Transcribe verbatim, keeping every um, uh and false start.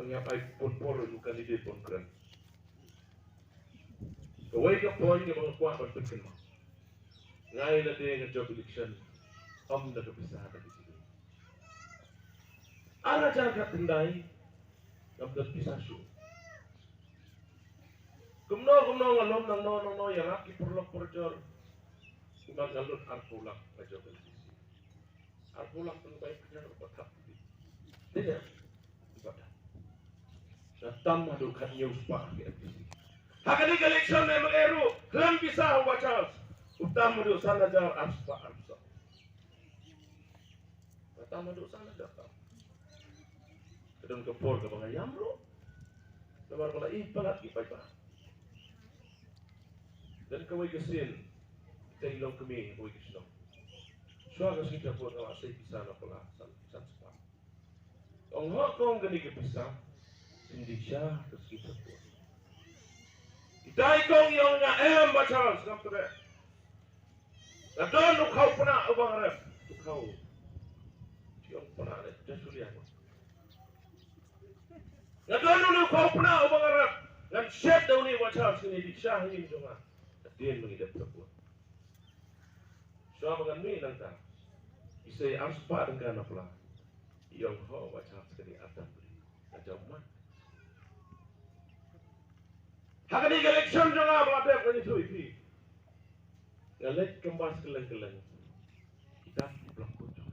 Ngi ap ai pun por u candidate pun kren. Kawei ka point kaba nga kwah ban pynkynmaw. Nga ïa lade nga jop election ym da ka pisa da ka jingim. Ar hajar khatkhyndai ngam don pisa shuh. Kumno kumno nga lum nangno nangno ïarap ki paralok parajor. Kumba nga lut arphew lak nga jop election. Arphew lak tang bai pynïar ba thap. Dei ne? Ba thap. Nga tam haduh khathynñiew spah ki M P C. Ha kane ka election ne ma eru khlem pisa ha Bah Charles. U tam haduh san hajar arspah arphew. Nga tam haduh san hajar tam. Ka don ka por kaba nga ïam ruh. Namar ba la i palat ki paidbah. Don kawei ka sien, kita i longkmie kawei ka shnong. Shuwa ka sngi Thapoh nga la sei pisa na pla san, san spah. Ong, "Hok kong kane ka pisa." Sngewdei sha ka sngi Thapoh. Kita i kong i ong, "Nga em Bah Charles, ngam treh. Nga don u khaw pnah uba nga rep." U khaw. Ki ong pnah ne, jasuria ko. "Nga don une u khaw pnah uba nga rep. Ngan shet da une Bah Charles, kane dei sha ha ïing jong nga. Hadien ba ngi dep Thapoh." Shuwa ba ngan mih nangta, i sei arspah tyngka na pla. I ong, "Ho Bah Charles, kane artam bri. Nga jam ma." Ha kane ka election jong nga ba la dep, ngan ïathuh ïa phi. Nga leit canvass kylleng kylleng. Kita ki plang kut.